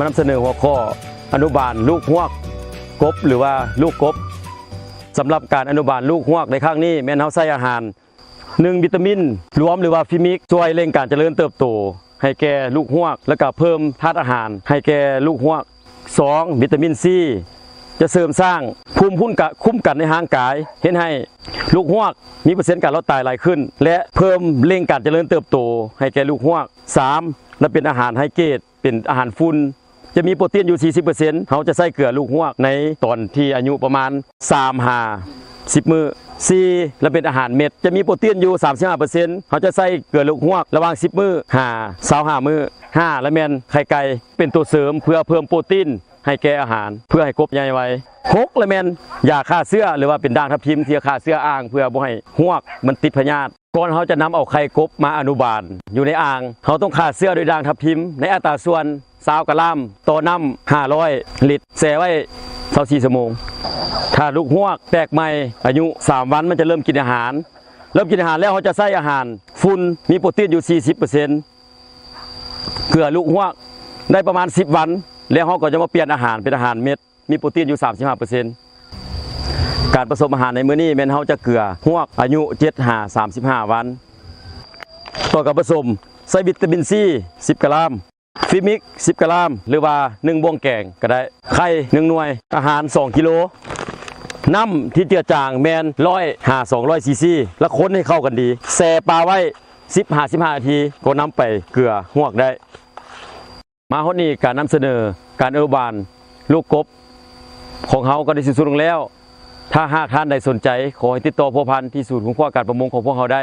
ນຳສະເໜີຫົວຂໍ້ອະນຸບານລູກຮວກກົບ ຫຼືວ່າລູກກົບ. ສຳລັບການອະນຸບານລູກຮວກໃນຄັ້ງນີ້ ແມ່ນເຮົາໃຊ້ອາຫານ ໜຶ່ງ ວິຕາມິນລວມ ຫຼືວ່າຟີມິກ ຊ່ວຍເລັ່ງການຈະເລີນເຕີບໂຕໃຫ້ແກ່ລູກຮວກ ແລ້ວກະເພີ່ມທາດອາຫານໃຫ້ແກ່ລູກຮວກ. ສອງ ວິຕາມິນຊີ ຈະເສີມສ້າງພູມຄຸ້ມກະ ຄຸ້ມກັນໃນຮ່າງກາຍ ເຮັດໃຫ້ລູກຮວກມີເປີເຊັນການລອດຕາຍຫຼາຍຂຶ້ນ ແລະ ເພີ່ມເລັ່ງການຈະເລີນເຕີບໂຕໃຫ້ແກ່ລູກຮວກ. ສາມ ລະເປັນອາຫານໄຮເກຣດ ເປັນອາຫານຝຸ່ນ ຈະມີໂປຣຕີນຢູ່ສີ່ສິບເປີເຊັນ ເຮົາຈະໃສ່ເກືອລູກຮວກໃນຕອນທີ່ອາຍຸປະມານສາມຫາສິບມື້. ສີ່ ລະເປັນອາຫານເມັດ ຈະມີໂປຣຕີນຢູ່ສາມສິບຫ້າເປີເຊັນ ເຮົາຈະໃສ່ເກືອລູກຮວກລະຫວ່າງສິບມື້ຫາຊາວຫ້າມື້. ຫ້າ ລະແມ່ນໄຂ່ໄກ່ ເປັນໂຕເສີມເພື່ອເພີ່ມໂປຣຕີນໃຫ້ແກ່ອາຫານ ເພື່ອໃຫ້ກົບໃຫຍ່ໄວ. ຫົກ ລະແມ່ນຢາຂ້າເຊື້ອ ຫຼືວ່າເປັນດ່າງທັບທິມທີ່ຂ້າເຊື້ອອ່າງ ເພື່ອບໍ່ໃຫ້ຮວກມັນຕິດພະຍາດ. ກ່ອນເຮົາຈະນຳເອົາໄຂ່ກົບມາອະນຸບານຢູ່ໃນອ່າງ ເຮົາຕ້ອງຂ້າເຊື້ອດ້ວຍດ່າງທັບທິມໃນອັດຕາສ່ວນຊາວກະລາມຕໍ່ນ້ຳຫ້າຮ້ອຍລິດ ແຊ່ໄວ້ຊາວສີ່ຊົ່ວໂມງ. ຖ້າລູກຮວກແຕກໃໝ່ອາຍຸສາມວັນ ມັນຈະເລີ່ມກິນອາຫານ ເລີ່ມກິນອາຫານແລ້ວ ເຮົາຈະໃສ່ອາຫານຝຸ່ນ ມີໂປຣຕີນຢູ່ສີ່ສິບເປີເຊັນ ເກືອລູກຮວກໄດ້ປະມານສິບວັນ ແລ້ວເຮົາກໍຈະມາປ່ຽນອາຫານເປັນອາຫານເມັດ ມີໂປຣຕີນຢູ່ສາມສິບຫ້າເປີເຊັນ. ການປະສົມອາຫານໃນມື້ນີ້ແມ່ນເຮົາຈະເກືອຮວກອາຍຸເຈັດຫາສາມສິບຫ້າວັນ. ຕໍ່ການປະສົມ ໃສ່ວິຕາມິນຊີສິບກຣາມ, ຟີມິກສິບກຣາມ ຫຼືວ່າໜຶ່ງບ່ວງແກງກໍໄດ້, ໄຂ່ໜຶ່ງໜ່ວຍ, ອາຫານສອງກິໂລ, ນ້ຳທີ່ເຈືອຈາງແມ່ນຮ້ອຍຫາສອງຮ້ອຍຊີຊີ ແລ້ວຄົນໃຫ້ເຂົ້າກັນດີ, ແຊ່ປາໄວ້ສິບຫາສິບຫ້ານາທີ ກໍນຳໄປເກືອຮວກໄດ້. ມາຮອດນີ້ການນຳສະເໜີການອະນຸບານລູກກົບຂອງເຮົາກໍໄດ້ສິ້ນສຸດລົງແລ້ວ. ຖ້າຫາກທ່ານໃດສົນໃຈ ຂໍໃຫ້ຕິດຕໍ່ພົວພັນທີ່ສູນຄົ້ນຄວ້າການປະມົງຂອງພວກເຮົາໄດ້.